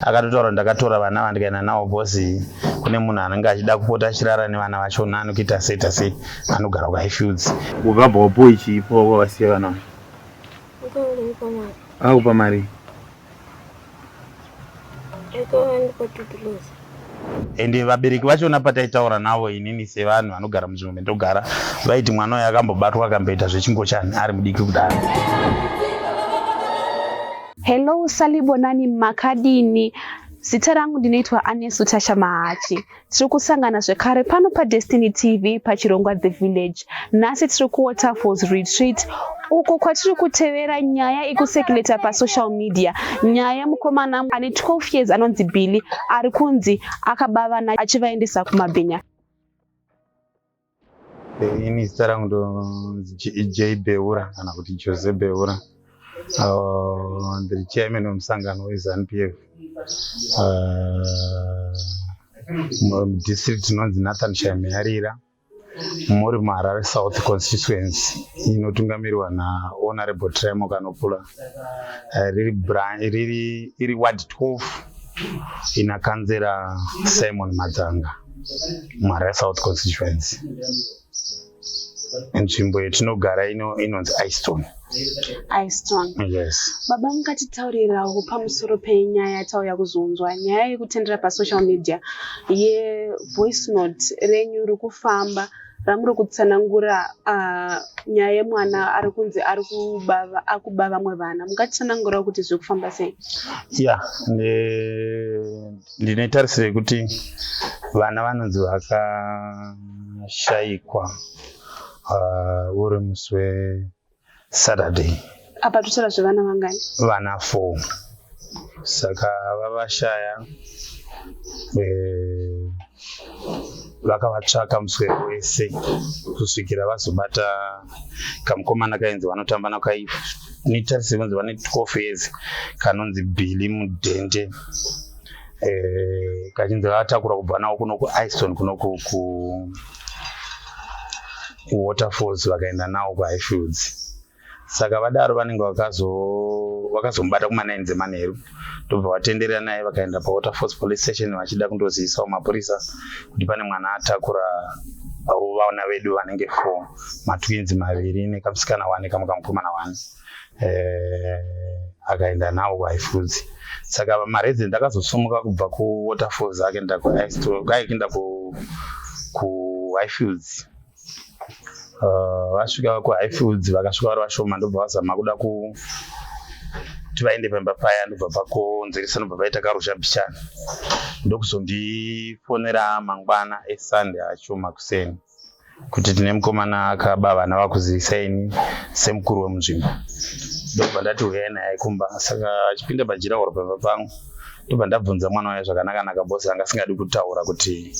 Akatotaura ndakatora vana vandikaenda navo because kune munhu anenge achida kupota achirara nevana vachona anokuita sei ta sei anogara kuHighfields. Wabva wapuwa chipo wavasiya vana akupa mari. Ende vabereki vachona pataitaura navo inini sevanhu vanogara munzvimbo mendogara vaiti mwana uyu akambobatwa akamboita zvechingochani ari mudiki kudaro. Hello Salibonani, makadini? Zita rangu ndinoitwa Anesu Tasha Mahachi. Tiri kusangana zvekare pano paDestiny TV pachirongwa The Village. Nhasi tiri kuWaterfalls Retreat uko kwatiri kutevera nyaya ikusekuleta pasocial media, nyaya yemukomana ane 12 years anonzi Billy ari kunzi akaba vana achivaendesa kumabhinya. Ini zita rangu ndonzi J Beura kana kuti Jose Beura. Ndiri chairman wemusangano weZANU PF mudistrict inonzi Nathan Shayamuyarira muri muHarare South constituency inotungamirwa naHonorable Trimo Kanopula. Riri iri ward 12 ina kanzera Simon Madzanga muHarare South constituency. Nzvimbo yetinogara ino inonzi Iston. Iston. Yes. Baba, mungatitaurirawo pamusoro penyaya yatauya kuzonzwa, nyaya yekutendera pasocial media yevoice note renyu riri kufamba ramuri kutsanangura nyaya yemwana ari kunzi ari kuba akuba vamwe vana. Mungatitsanangurawo kuti zviri kufamba sei? Ya, ndine tarisiro yekuti vana vanonzi vakashayikwa uri musi weSaturday. Apa totaura zvevana vangani? Vana 4. Saka vavashaya, vakavatsvaka muswero wese kusvikira vazobata kamukomana kainzi vanotamba nako netarisiro kunzi vane 12 years, kanonzi Billy Mudhende, kachinzi vakatakura kubva nawo kuno kuIston, kuno kuWaterfalls, vakaenda nawo kuHighfields. Saka vadaro vanenge vakazomubata kuma9 dzemanheru, ndobva vatenderera naye vakaenda paWaterfalls Police Station vachida kundozivisawo mapurisa kuti pane mwana atakura vana vedu vanenge 4, matwins maviri nekamusikana 1, kamwe kamukomana 1, akaenda nawo kuHighfields. Saka maresident akazosumuka kubva kuWaterfalls akaenda kuenda kuHighfields. Vasvika kuHighfields vakasvika vari vashoma, ndobva vazama kuda kuti vaende pamba paya, ndobva pakonzeresa, ndobva paita karusha bichana, ndokuzondifonera mangwana eSunday acho makuseni kuti tine mukomana akaba vana, vakuzivisa ini semukuru wemunzvimbo. Ndobva ndati uyai naye kumba. Saka achipinda padurawall pamba pangu, ndobva ndabvunza mwana waye zvakanaka-naka, boss anga asingadi kutaura kuti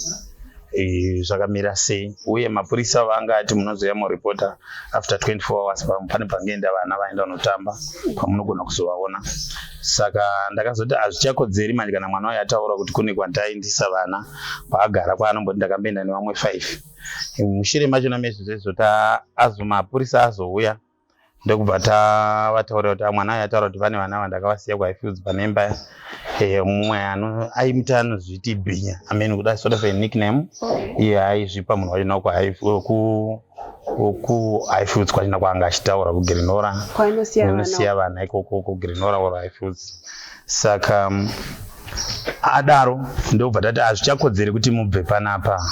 zvakamira sei, uye mapurisa vanga ati munozoya muripota after 24 hours pane pangeenda vana vaenda kunotamba pamunogona kuzovaona. Saka ndakazoti hazvichakodzeri manje kana mwana waye ataura kuti kune kwandaindisa vana kwaagara kwaanomboti ndakamboenda nevamwe 5. Mushure machona mezvizvezvo azo mapurisa azouya, ndokubva tavataurira kuti mwana uyu ataura kuti pane vana vandakavasiya kuHighfields pane imba mumwe aimuti anozviti Bhinya, amene kuda sort of a nickname iye aizvipa munhu wachona kuHighfields kwachona kwaanga achitaura kuGrenora, unosiya vana ikoko kuGrenora or Highfields. Saka adaro ndobva tati hazvichakodzeri kuti mubve panapa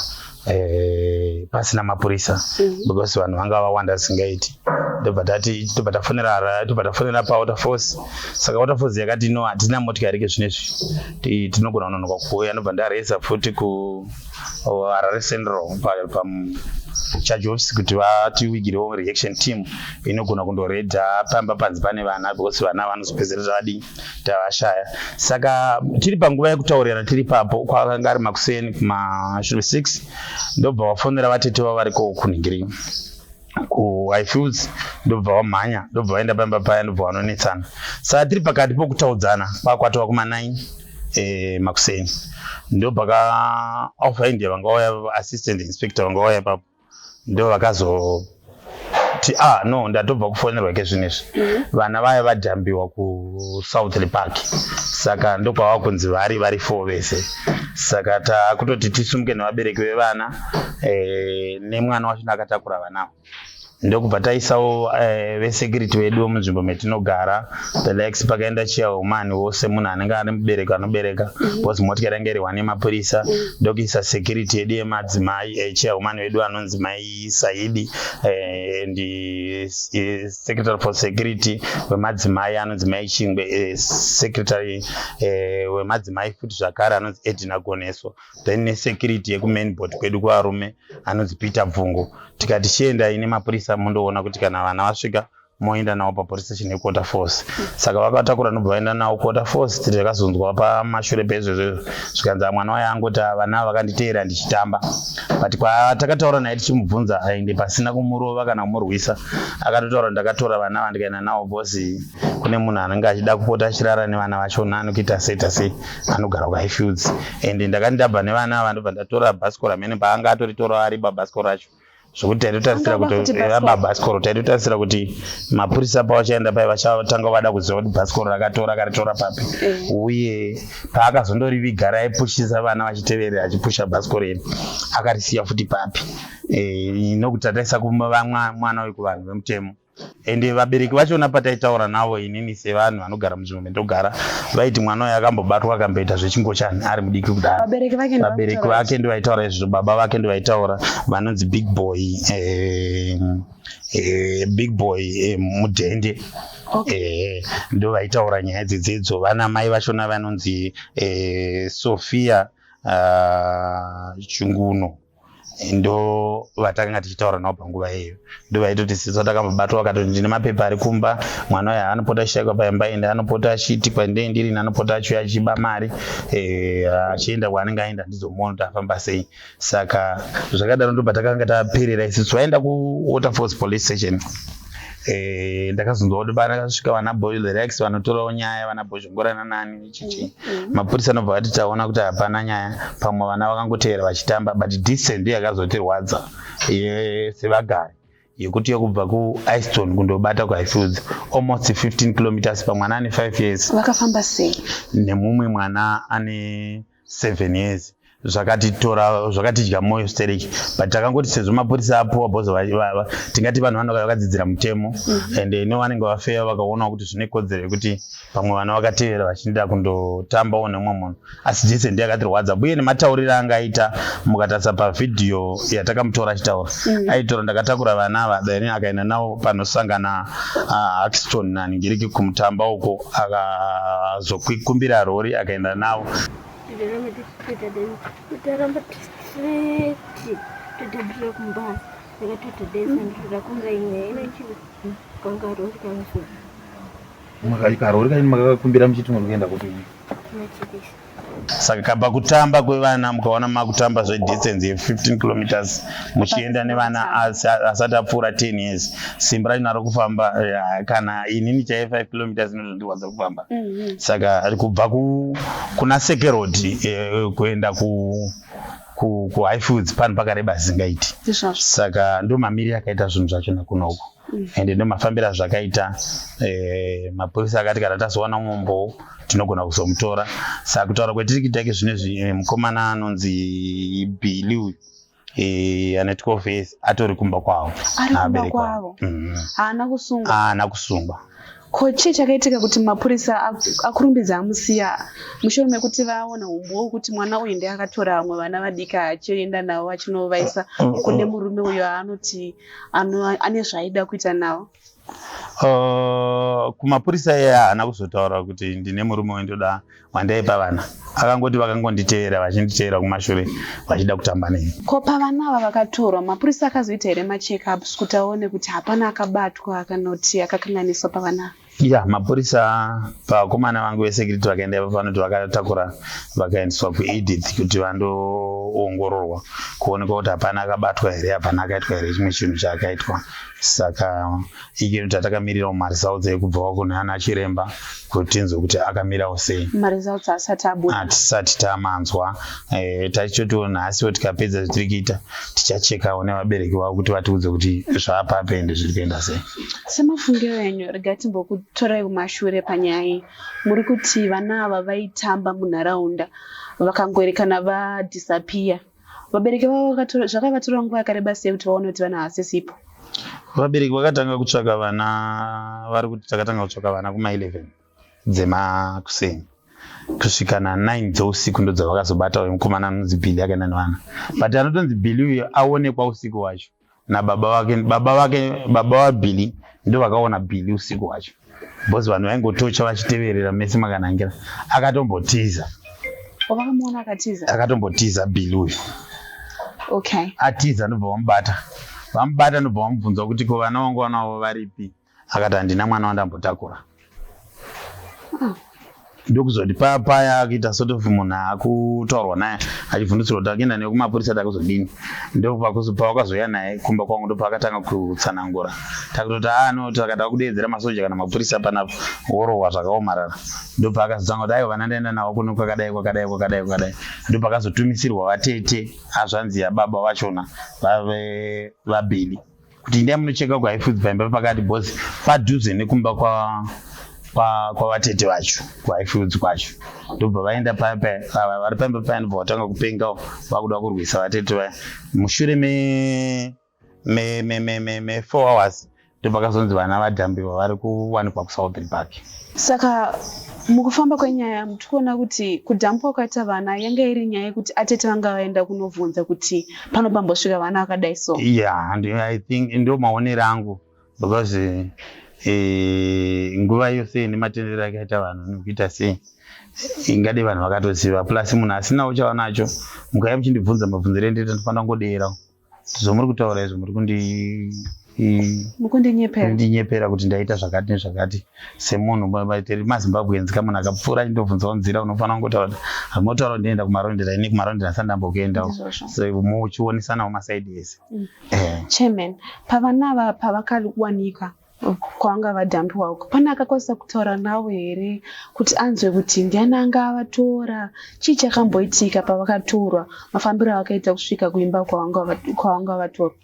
pasina mapurisa because vanhu vanga vawanda zvisingaiti. Ndobva tati tobva tafonera, tobva tafonera paWaterfalls. Saka Waterfalls yakati no, hatina motikari ke zvinezvi, tinogona kunonoka kuuya. Ndobva ndareza futi ku Harare Central pacharge office kuti vatiwigirewo reaction team inogona kundoredha pamba panzi pane vana, because vana vanozopedzera tavadii tavashaya. Saka tiri panguva yekutaurirana tiri papo, kwakanga ari makuseni kumashure 6, ndobva vafonera vatete vavo variko kunhingiri kuHighfields, ndobva vamhanya, ndobva vaenda pamba paya, ndobva vanonetsana. Saka tiri pakati pokutaudzana kwakwatova kuma9 makuseni, ndopaka Alpha India vanga vauya, assistant inspector vanga vauya ipapo, ndo vakazoti Ndati, ah no, ndatobva kufonerwa kezvinezvi. Vana vaya vadhambiwa kuSouthly Park, saka ndokwava kunzi vari four vese. Saka takutoti tisumuke nevabereki vevana nemwana wacho akatakura vanawo. Ndokubva taisawo vesecurity vedu vemunzvimbo metinogara, the likes. Pakaenda chairwoman wose, munhu anenge ari mubereki anobereka, because motikari yange iri one yemapurisa. Ndokuisa security yedu yemadzimai, chairwoman vedu anonzi Mai Saidi, and secretary for security wemadzimai anonzi Mai Chingwe, secretary wemadzimai futi zvakare anonzi Edina Goneso, then nesecurity yekumainboard kwedu kuvarume anonzi Peter Bvungu. Tikati chiendai nemapurisa mundoona kuti kana vana vasvika moenda navo papolice station yekuWaterfalls. Saka vakatakura, ndobva vaenda navo kuWaterfalls. Takazonzwa pamashure peizvozvo zvikanzi mwana waye angoti, "Ah, vana vakanditeera ndichitamba." But kwatakataura naye tichimubvunza, aende pasina kumurova kana kumurwisa, akatotaura, "Ndakatora vana vandikaenda navo because kune munhu anenge achida kupota achirara nevana vachona, anokuita sei ta sei, anogara kuHighfields, and ndakati ndabva nevana ava, ndobva ndatora bhasikoro." Amene paanga atoritora ari pabhasikoro racho, zvokuti taitotarisira Angaba kuti futi bhasikoro. Bhasikoro, taitotarisira kuti mapurisa pavachaenda pai vachatanga vada kuziva kuti bhasikoro rakatora akaritora papi. Uye paakazondoriviga raipushisa vana vachiteverera, achipusha bhasikoro iri, akarisiya futi papi? Nokuti tataisa mwana uyu kuvanhu vemutemo. Ende vabereki vachona pataitaura navo, inini sevanhu vanogara munzvimbo mendogara, vaiti mwana uyu akambobatwa, akamboita zvechingochani ari mudiki kudaro. Vabereki vake Vabereki ndovakutaura? vake ndovaitaura izvozvo. Baba vake ndovaitaura, vanonzi Big Boy, Big Boy Mudhende. Ndo vaitaura nyaya dzidzedzo. Vana mai vachona vanonzi Sophia Chunguno, ndo vatakanga tichitaura navo panguva iyeyo. Ndo vaitoti sisi takambobatwa, vakatoti ndine mapepa ari kumba, mwana uyu anopota achishaikwa paimba, ende anopota achiitikwa ndei ndirini, anopota achiuya achiba mari, achienda kwaanenge aenda, handizomuona kuti afamba sei. Saka zvakadaro, ndo patakanga taperera isusu. Vaenda kuWaterfalls Police Station. Ndakazonzwa kuti vakasvika vana Boy Relax, vanotorawo nyaya, vana Bhozhongorana nani chichi. Mapurisa anobva vati taona kuti hapana nyaya, pamwe vana vakangoteera vachitamba. But distance ndiyo yakazotirwadza sevagari, yekuti yekubva kuIston kundobata kuHighfields, almost 15 kilometers, pamwana ane 5 years. Vakafamba sei? Nemumwe mwana ane 7 years. Zvakatitora, zvakatidya mwoyo stereki, but takangoti sezvo mapurisa apuwa, bhozo tingati vanhu vanenge vakadzidzira mutemo, and nevanenge vafeya vakaonawo kuti zvine kodzero yekuti pamwe vana vakatevera vachienda kundotambawo nemumwe munhu. Asi distance ndiyo yakatirwadza, uye nematauriro anga aita, mukatarisa pavhidhiyo yatakamutora achitaura, aitora, "Ndakatakura vana ava." Then akaenda navo panosangana Haxton naNingiriki kumutamba uko, akazokumbira rori akaenda navo. Titaramba tichitoita, then totaramba straight, totadhira kumba. Saka totadesa nditoda imwe inochi kangarori kangu. Karori kaini makakakumbira muchiti muri kuenda kupi? Machipisi. Saka kabva kutamba kwevana, mukaona makutamba zvedistance ye15 kilometers muchienda nevana asati apfuura 10 years, simba racho naro kufamba, kana inini chaiye 5 kilometers inozondirwadza kufamba. Saka kubva kuna Seke Road kuenda kuHighfields panhu pakareba zvisingaiti. Ndizvazvo. Saka ndo mamiriro akaita zvinhu zvachona kunoko, ende ndo mafambiro azvakaita. Mapurisa akati kana tazowana mumbowo tinogona kuzomutora. Saka kutaura kwetiri kuita ike zvinezvi, mukomana anonzi Billy uyu, ane 12 years, atori kumba kwavo. Ari kumba Naabereki kwavo? Haana kusungwa? Haana kusungwa. Ko chii chakaitika kuti mapurisa akurumbidza amusiya mushure mekuti vaona umbowo hwekuti mwana uyu ndiye akatora vamwe vana vadiki achienda navo achinovaisa kune murume uyo aanoti ane zvaaida kuita navo? Kumapurisa iye haana kuzotaura kuti ndine murume wendoda wandaipa vana. Akangoti vakangonditeera, vachinditeera kumashure vachida kutamba neni. Ko pavana ava vakatorwa, mapurisa akazoita here macheckups kuti aone kuti hapana akabatwa kana kuti akakanganiswa pavana ava? Ya, mapurisa, vakomana vangu vesecurity vakaenda ipapo, vanoti vakatakura vakaendeswa kuEdith kuti vandoongororwa kuonekwa kuti hapana akabatwa here, hapana akaitwa here chimwe chinhu chaakaitwa. Saka ikeno tatakamirirawo maresults ekubvawo kunana chiremba kuti tinzwe kuti akamirawo sei. Maresults asati abuda? Hatisati tamanzwa. Tachitotiwo nhasiwo tikapedza zvatiri kuita, tichachekawo nevabereki vavo kuti vatiudze kuti zvapapi ende zviri kuenda sei. Semafungiro enyu, regai timbokutorai kumashure panyaya iyi. Muri kuti vana ava vaitamba munharaunda, vakangoerekana vadisappear. Vabereki vavo zvakavatora nguva yakareba sei kuti vaone kuti vana havasisipo? Vabereki vakatanga kutsvaka vana, vari kuti takatanga kutsvaka vana kuma11 dzemakuseni kusvika na9 dzeusiku, ndo dzavakazobata uyu mukomana anonzi Billy akaenda nevana. But anotonzi Billy uyu aonekwa usiku hwacho nababa vake. Baba vake, baba vaBilly, ndo vakaona Billy usiku hwacho, because vanhu vaingotocha vachiteverera mese makanangira. Akatombotiza. Vakamuona akatiza? Akatombotiza Billy uyu. Atiza, ndobva vamubata. Vamubata, ndobva vamubvunza kuti, "Ko vana vangu, vana vavo varipi?" Akati, "Handina mwana wandambotakura." Ndokuzoti paya akuita sort of munhu akutaurwa naye, achibvundutsirwa kuti akuenda newe kumapurisa, takuzodini. Ndopavakazouya naye kumba kwangu, ndopaakatanga kutsanangura. Takutoti, "Aa no, takada kudeedzera masoja kana mapurisa panapa, worohwa zvakaomarara." Ndopaakazotanga kuti, "Aiwa, vana ndaenda navo kuno kwakadai, kwakadai, kwakadai, kwakadai." Ndopakazotumisirwa vatete, hazvanzi yababa vachona vave vaBilly, kuti indai munocheka kuHighfields paimba pakati, because padhuze nekumba kwavatete vacho kuHighfields kwacho. Ndobva vaenda paya paya, vari paimba paya, ndobva vatanga kupengawo, vakuda kurwisa vatete vaya. Mushure me me me me me, me 4 hours ndopakazonzi vana vadhambiwa, vari kuwanikwa kuSouthern Park. Saka mukufamba kwenyaya muri kuona kuti kudhampwa kwaita vana yanga iri nyaya yekuti atete vanga vaenda kunobvunza kuti panopambosvika vana vakadai so? Yeah, and I think ndo maonero angu, because nguva yose nematendero akaita vanhu nekuita sei, ingade vanhu vakatoziva. Plus munhu asinawo chavanacho, mukauya muchindibvunza mabvunziro endiita, ndinofanira kungodera zvomuri kutaura izvo, muri kundi Mukundinyepera. Kundinyepera kuti ndaita zvakati nezvakati. Semunhu, tiri maZimbabweans ka, munhu akapfuura achindobvunzawo nzira, unofanira kungotaura kuti hamunotaura kuti ndinoenda kuMarondera, ini kuMarondera asati ndambokuendawo. Ndizvozvo. So muchionesanawo masaidi ese. Chairman, pavana ava pavakawanikwa kwavanga vadhampiwa uko, pane akakwanisa kutaura navo here kuti anzwe kuti ndiani anga avatora, chii chakamboitika pavakatorwa, mafambiro avakaita kusvika kuimba kwavanga vatorwa?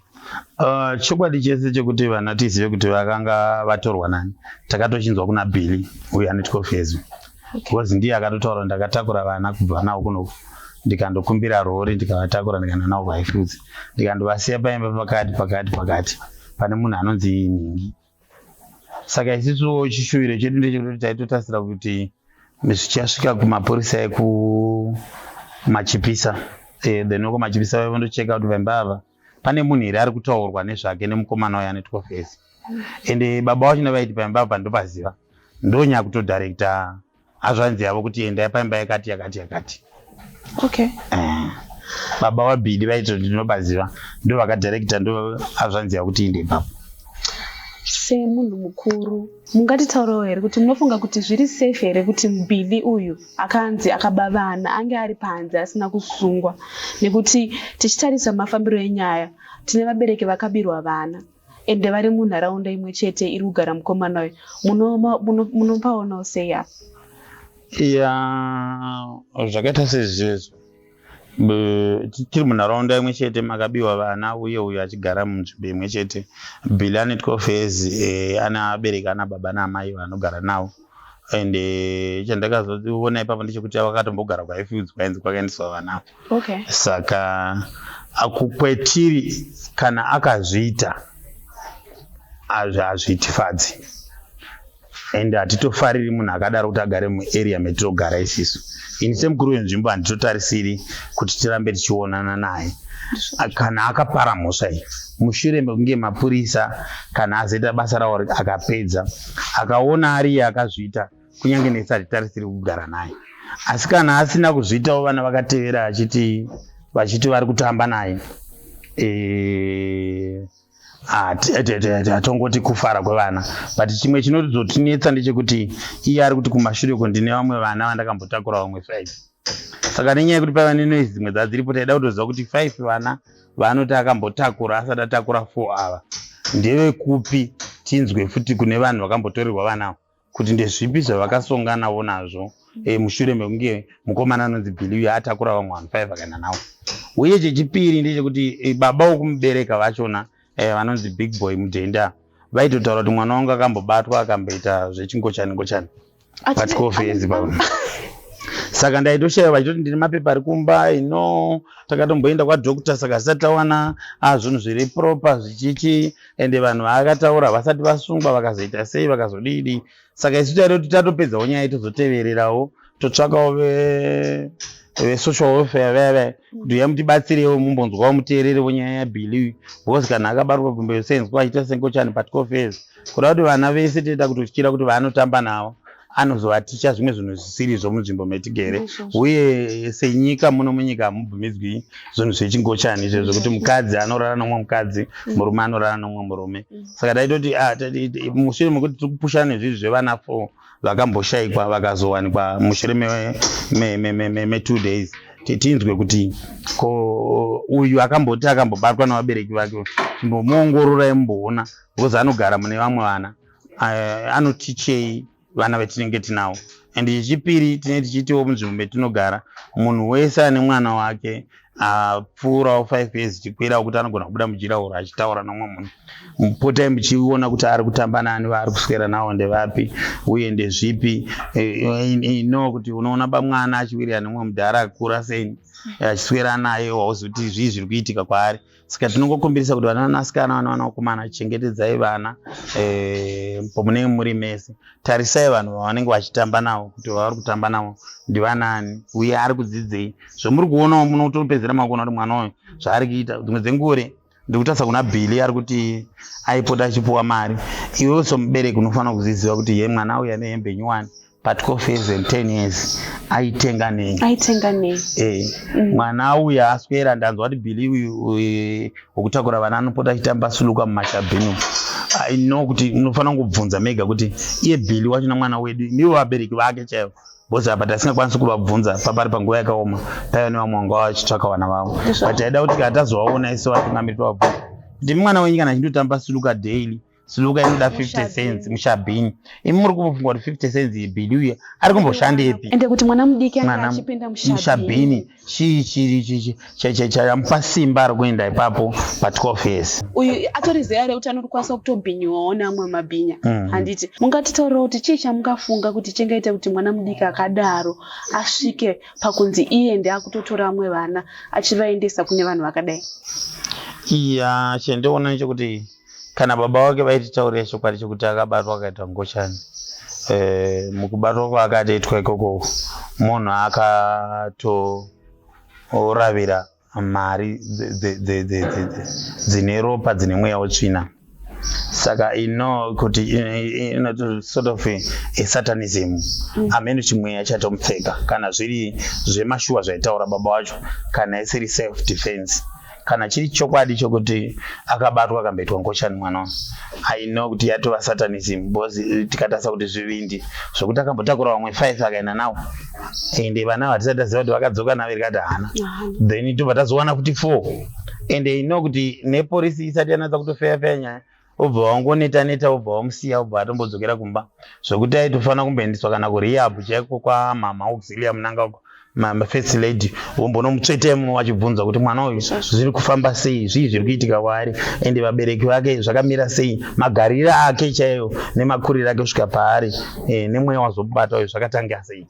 Chokwadi chese chekuti vana tizive kuti vakanga vatorwa nani, takatochinzwa kuna Billy uyo ane 12 years, because ndiye akatotaura, "Ndakatakura vana kubva navo kunoku, ndikandokumbira rori, ndikavatakura, ndikaenda navo kuHighfields, ndikandovasiya paimba pakati pakati pakati pane munhu anonzi Nhingi." Saka isusuwo chishuviro chedu ndechekuti taitotarisira kuti zvichasvika kumapurisa ekuMachipisa. Then vekuMachipisa vondocheka kuti paimba ava pane munhu here ari kutaurwa nezvake nemukomana uyo ane 12 years. Ende baba vachona vaiti paimba apa ndopaziva, ndonyanya kutodirecta hazvanzi yavo kuti endai paimba yakati yakati yakati. Baba vaBilly vaiti ndinopaziva, ndo vakadirecta, ndo hazvanzi yavo kuti inde ipapo. Semunhu mukuru, mungatitaurawo here kuti munofunga kuti zviri safe here kuti Billy uyu akanzi akaba vana ange ari panze asina kusungwa? Nekuti tichitarisa mafambiro enyaya, tine vabereki vakabirwa vana ende vari munharaunda imwe chete iri kugara mukomana uyu. Munopaonawo sei apa? Ya, zvakaita sezvizvezvo, tiri munharaunda imwe chete makabiwa vana, uye uyo achigara munzvimbo imwe chete. Billy ane 12 years, ane abereki, ana baba naamai vanogara navo. Ende chandakazoona ipapo ndechekuti vakatombogara kuHighfields kwainzi kwakaendeswa vana. Saka kwetiri, kana akazviita, hazvitifadzi, ende hatitofariri munhu akadaro kuti agare muarea metinogara isisu. Ini semukuru wenzvimbo handitotarisiri kuti tirambe tichionana naye kana akapara mhosva iyi. Mushure mekunge mapurisa kana azoita basa rawo akapedza, akaona ariye akazviita, kunyange nesu hatitarisiri kugara naye. Asi kana asina kuzviitawo, vana vakatevera achiti vachiti vari kutamba naye. Hatongoti kufara kwevana, but chimwe chinozotinetsa ndechekuti iye ari kuti kumashure uko ndine vamwe vana vandakambotakura, vamwe 5. Saka nenyaya yekuti paiva nenoise dzimwe dzadziripo, taida kutoziva kuti 5 vana vaanoti akambotakura asati atakura 4 ava ndevekupi. Tinzwe futi kune vanhu vakambotorerwa vana ava kuti ndezvipi zvavakasonganawo nazvo mushure mekunge mukomana anonzi Billy uyo atakura vamwe vanhu 5 akaenda navo. Uye chechipiri ndechekuti baba wokumubereka vachona vanonzi Big Boy Mudhenda vaitotaura kuti mwana wangu akambobatwa, akamboita zvechingochani ngochani pa12 years baba. Saka ndaitoshaya vachitoti ndine mapepa ari kumba ino, takatomboenda kwadoctor, saka zisati tawana zvinhu zviri proper zvichichi, ende vanhu vaakataura vasati vasungwa, vakazoita sei, vakazodii. Saka isu taitoti tatopedzawo nyaya, tozotevererawo, totsvakawo vesocial welfare vaya vaya kuti uya mutibatsirewo, mumbonzwawo, muteererewo nyaya yaBilly, because kana akabatwa kumbosenzwa achiita sengochani pa12 years, kuda kuti vana vese toita kutotyira kuti vaanotamba navo anozovaticha zvimwe zvinhu zvisirizvo munzvimbo metigere. Uye senyika, muno munyika hamubvumidzwi zvinhu zvechingochani izvo zvekuti mukadzi anorara nomumwe mukadzi, murume anorara nomumwe murume. Saka taitoti mushure mekuti tiri kupushana nezvinhu zvevana 4 vakamboshayikwa, vakazowanikwa mushure me2 days, tinzwe kuti ko uyu akamboti akambobatwa navabereki vake, chimbomuongororai mumboona, because anogara mune vamwe vana, anotichei vana vetinenge tinavo. And chechipiri, tinenge tichiitiwo munzvimbo metinogara, munhu wese ane mwana wake apfuurawo 5 years chikwira kuti anogona kubuda mujirauro achitaura nomumwe munhu, potai muchiona kuti ari kutamba nani, vaari kuswera navo ndevapi uye ndezvipi. Ino kuti unoona bamwana achiwirira nemumwe mudhara akura seni achiswera naye, wauzivi kuti zvii zviri kuitika kwaari. Saka tinongokumbirisa kuti vana vanasikana, vana vanakomana, chengetedzai vana pamunenge muri mese. Tarisai vanhu vavanenge vachitamba navo kuti vavari kutamba navo ndivanani uye ari kudzidzei. Zvamuri kuonawo, munotopedzera makuona kuti mwana uyu zvaari kuita dzimwe dzengure. Ndikutarisa kuna Billy, ari kuti aipota achipuwa mari. Iwewe somubereki unofanira kuziziva kuti ye mwana auya nehembe nyuwani pa12 years and 10 years, aitenga nei? Aitenga nei? Mwana auya aswera, ndanzwa kuti Billy uyu wekutakura vana anopota achitamba suluka mumashabhini. I know kuti munofanira kungobvunza mega kuti iye Billy wacho namwana wedu, imivo vabereki vake chaivo, because apa tasingakwanisi kuvabvunza, papari panguva yakaoma, paiva nevamwe vanga vachitsvaka vana vavo. But taida kuti kana tazovaona isu vatungamiri, tovabvunza kuti mwana wenyu kana achindotamba suluka daily, suluka inoda 50 cents mushabhini, imi muri kumbofunga kuti 50 cents iyi Billy uya ari kumboshandepi? Ende kuti mwana mudiki anga achipinda mushabhini. Mushabhini, chii chiri chamupa simba ari kuenda ipapo pa12 years? Uyu atori zera rekuti anokwanisa kutobhinyiwawo neamwe mabhinya. Handiti mungatitaurira kuti chii chamungafunga kuti chingaita kuti mwana mudiki akadaro asvike pakunzi iye ndiakutotora vamwe vana achivaendesa kune vanhu vakadai? Iya, chendiona nechekuti kana baba vake vaititaurira chokwadi chekuti akabatwa akaita ngochani, mukubatwa kwaakatoitwa ikoko, munhu akatoravira mari dzine ropa, dzine mweya wetsvina. Saka ino kuti ino sort of a satanism, amene chimweya chatomupfeka, kana zviri zvemashuwa zvaitaura baba vacho, kana isiri self defense, kana chiri chokwadi chokuti akabatwa akamboitwa ngochani mwana uyu, I know kuti yatova satanism, because tikatarisa kuti zvivindi zvokuti akambotakura vamwe 5 akaenda navo, ende vana vatisati taziva kuti vakadzoka navo ikati hana, then tobva tazowana kuti 4, ende ino kuti nepolisi isati yanatsa kutofeya feya nyaya, obva wangoneta neta, obva wamusiya, obva atombodzokera kumba, zvokuti aitofanira kumboendeswa kana kurehab chaiko kwamama Auxilia Mnangagwa, first lady, vombonomutsveta imomo vachibvunza kuti mwana uyu zviri kufamba sei, zvii zviri kuitika kwaari, ende vabereki vake zvakamira sei, magariro ake chaiyo nemakuriro ake kusvika paari, nemweya wazomubata uyu zvakatanga sei.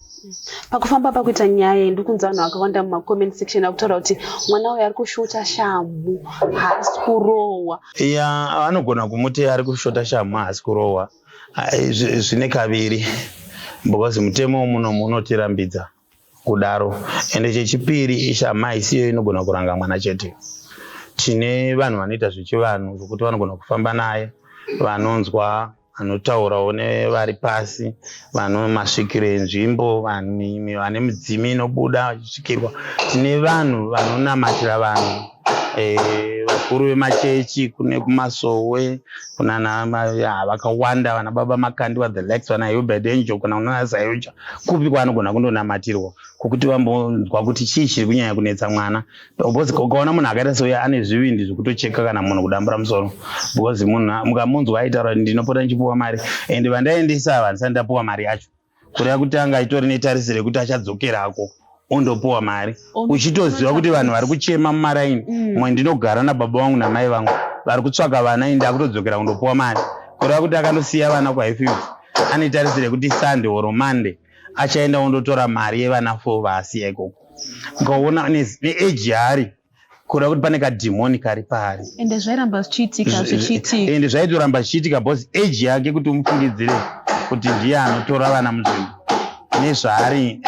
Pakufamba pakuita nyaya iyi, ndikunzwa vanhu vakawanda mumacomment section akutaura kuti mwana uyu ari kushota shamhu, haasi kurohwa. Ya, anogona kumuti ari kushota shamhu, haasi kurohwa. Zvine kaviri, because mutemo muno unotirambidza kudaro. Ende chechipiri, shamhu haisiyo inogona kuranga mwana chete. Tine vanhu vanoita zvechivanhu zvokuti vanogona kufamba naye, vanonzwa, vanotaurawo nevari pasi, vano masvikiro enzvimbo, vane midzimu inobuda vachisvikirwa. Tine vanhu vanonamatira vanhu. Vakuru vemachechi, kune kumasowe, kunana vakawanda, vana Baba Makandiwa, the likes vana Hubert Angel, kuna unana Zayocha, kupi kwaanogona kundonamatirwa kwokuti vambonzwa kuti chii chiri kunyanya kunetsa mwana? Because ukaona munhu akaita seuya ane zvivindi zvekutocheka kana munhu kudambura musoro, because munhu mukamunzwa aitaura kuti ndinopota ndichipuwa mari and vandaendesa ava ndisati ndapuwa mari yacho, kureva kuti anga itori netarisiro yekuti achadzokerako ondopuwa mari, uchitoziva kuti vanhu vari kuchema mumaraini mwe ndinogara nababa vangu namai vangu vari kutsvaka vana, inde akutodzokera kundopuwa mari, kureva kuti akandosiya vana kuHighfields ane tarisiro yekuti Sunday or Monday achaenda ondotora mari yevana 4 vaasiya ikoko. Ukaona neage yaari, kureva kuti pane kadhimoni kari paari. Ende zvairamba zvichiitika, zvichiitika. Ende zvaitoramba zvichiitika because age yake, kuti umufungidzire kuti ndiye anotora vana munzvimbo nezvaari,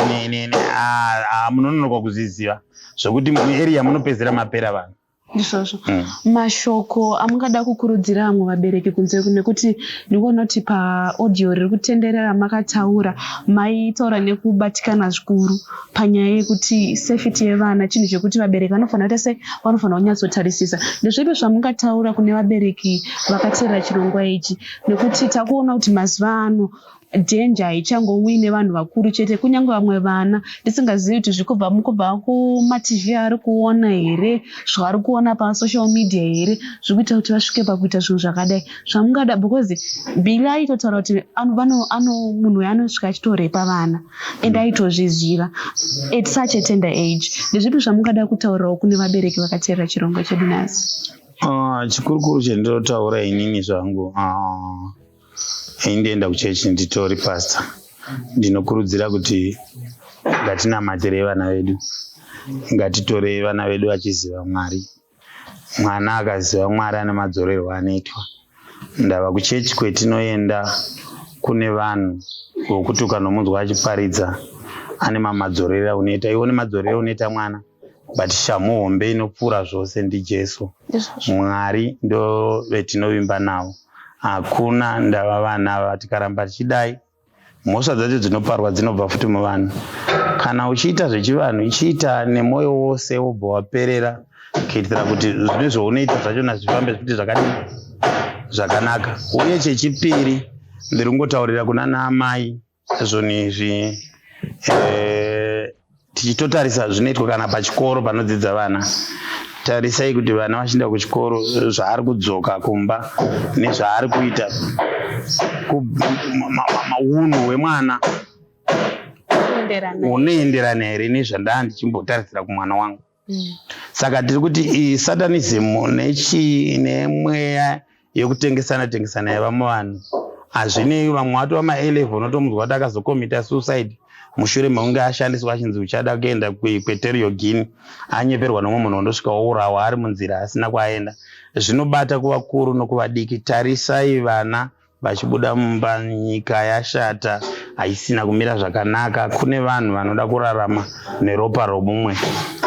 munononoka kuzviziva zvokuti muarea munopedzera mapera vanhu. Ndizvozvo. Mashoko amungada kukurudzira vamwe vabereki kunze, nekuti ndikuona kuti paaudio riri kutenderera makataura, maitaura nekubatikana zvikuru panyaya yekuti safety yevana chinhu chekuti vabereki vanofanira kuita sei, vanofanira kunyatsotarisisa. Ndezvipi zvamungataura kune vabereki vakateerera chirongwa ichi? Nekuti takuona kuti mazuva ano danger haichangouyi nevanhu vakuru chete, kunyange vamwe vana tisingazivi kuti zvikubva kubva kumaTV ari kuona here, zvaari kuona pasocial media here, zviri kuita kuti vasvike pakuita zvinhu zvakadai. Zvamungada, because Billy aitotaura kuti munhu uyu anosvika achitorepa vana and aitozviziva at such a tender age. Ndezvipi zvamungada kutaurirawo kune vabereki vakateerera chirongwa chedu nhasi? Ah, chikurukuru chendinotaura inini zvangu, ini ndienda kuchechi, nditori pastor, ndinokurudzira kuti ngatinamatirei vana vedu, ngatitorei vana vedu vachiziva Mwari. Mwana akaziva Mwari ane madzorerwo anoitwa. Ndava kuchechi kwetinoenda kune vanhu vokuti ukanomunzwa achiparidza ane mamadzorero aunoita iwo nemadzorero unoita mwana, but shamhu hombe inopfuura zvose ndiJesu. Mwari ndo vetinovimba navo, hakuna ndava. Vana ava tikaramba tichidai, mhosva dzacho dzinoparwa dzinobva futi muvanhu. Kana uchiita zvechivanhu, ichiita nemwoyo wose, wobva waperera kuitira kuti zvine zvaunoita zvachona zvifambe futi zvakadii, zvakanaka. Uye chechipiri, ndiri kungotaurira kuna naamai zvinhu izvi, tichitotarisa zvinoitwa kana pachikoro panodzidza vana. Tarisai kuti vana vachienda kuchikoro, zvaari kudzoka kumba nezvaari kuita, unhu hwemwana unoenderana here nezvandaa ndichimbotarisira kumwana wangu? Saka tiri kuti satanism nechi nemweya yekutengesana tengesana yava muvanhu hazvinei. Vamwe vatova ma11, unotomunzwa kuti akazokomita suicide mushure mekunge ashandiswa, achinzi uchada kuenda kuEquatorial Guinea, anyeperwa nomumwe munhu, wondosvika wourawa ari munzira asina kwaenda. Zvinobata kuvakuru nokuvadiki. Tarisai vana vachibuda mumba. Nyika yashata, haisina kumira zvakanaka. Kune vanhu vanoda kurarama neropa romumwe.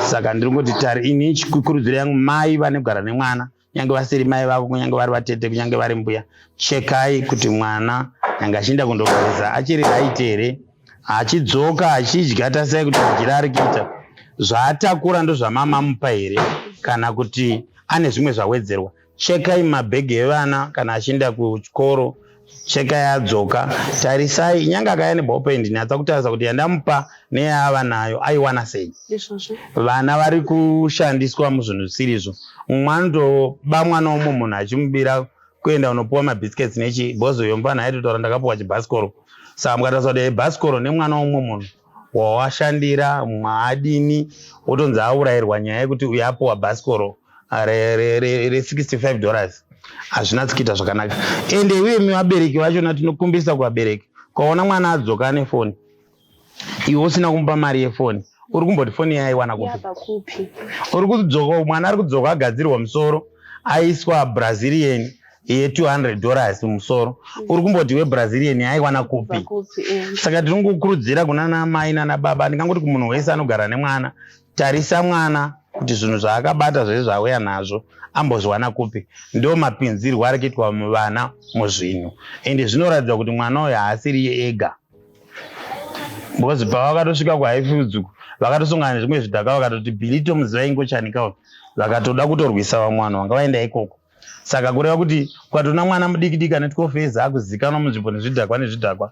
Saka ndiri kuti tari ini kurudziro yangu, mai vanogara nemwana, kunyange vasiri mai vako, kunyange vari vatete, kunyange vari mbuya, chekai kuti mwana nyange achienda kundogeza achiri right here, achidzoka achidya, tasai kuti madyiro ari kuita, zvaatakura ndozvamamamupa here kana kuti ane zvimwe zvawedzerwa. Chekai mabhegi evana kana achienda kuchikoro, chekai adzoka, tarisai nyange akauya neballpen, nyatsa kutarisa kuti yandamupa neyaava nayo aiwana sei. Vana vari kushandiswa muzvinhu zvisirizvo. Mumwe anotoba mwana womumwe munhu achimubira kuenda unopuwa mabiscuits nechi bhozi. Uyo mufana aitotaura, "Ndakapuwa chibhasikoro." Saka mukatarisa kuti bhasikoro nemwana womumwe munhu wawashandira mwaadini, wotonzi aurayirwa nyaya yekuti uyo apuwa bhasikoro re$65, hazvina kuita zvakanaka. Ende iwe vabereki vachona, tinokumbirisa kuvabereki, ukaona mwana adzoka ane foni, iwe usina kumupa mari yefoni, uri kumboti foni yaiwana kupi? Uri kudzoka, mwana ari kudzoka agadzirwa musoro, aiswa Brazilian ye$200 mumusoro, uri kumboti weBrazilian yaiwana kupi? Saka tinongokurudzira kuna namai nana baba, ndingangoti kumunhu wese anogara nemwana, tarisa mwana kuti zvinhu zvaakabata zvese zvaauya nazvo ambozviwana kupi. Ndo mapinzirwo ari kuitwa vana muzvinhu, ende zvinoratidza kuti mwana uyu haasiriye ega, because pavakatosvika kuHighfields uku Vakatosongana nezvimwe zvidhakwa, vakatoti Billy tomuziva ingochanika, vakatoda kutorwisa vamwe vanhu vanga vaenda ikoko. Saka kureva kuti ukatoona mwana mudiki diki ane 12 years akuzikanwa munzvimbo nezvidhakwa nezvidhakwa,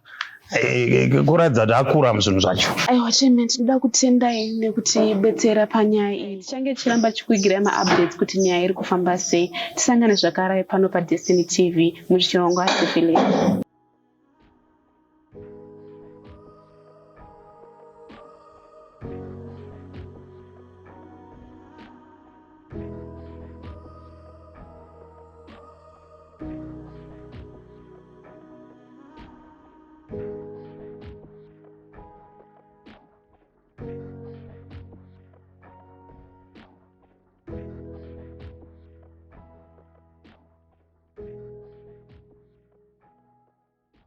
kuratidza kuti akura muzvinhu zvacho. Aiwa chairman, tinoda kutendai nekutibetsera panyaya iyi. Tichange tichiramba tichikuigirai maupdates kuti nyaya iri kufamba sei. Tisangane zvakare pano paDestiny TV muchirongwa The Village.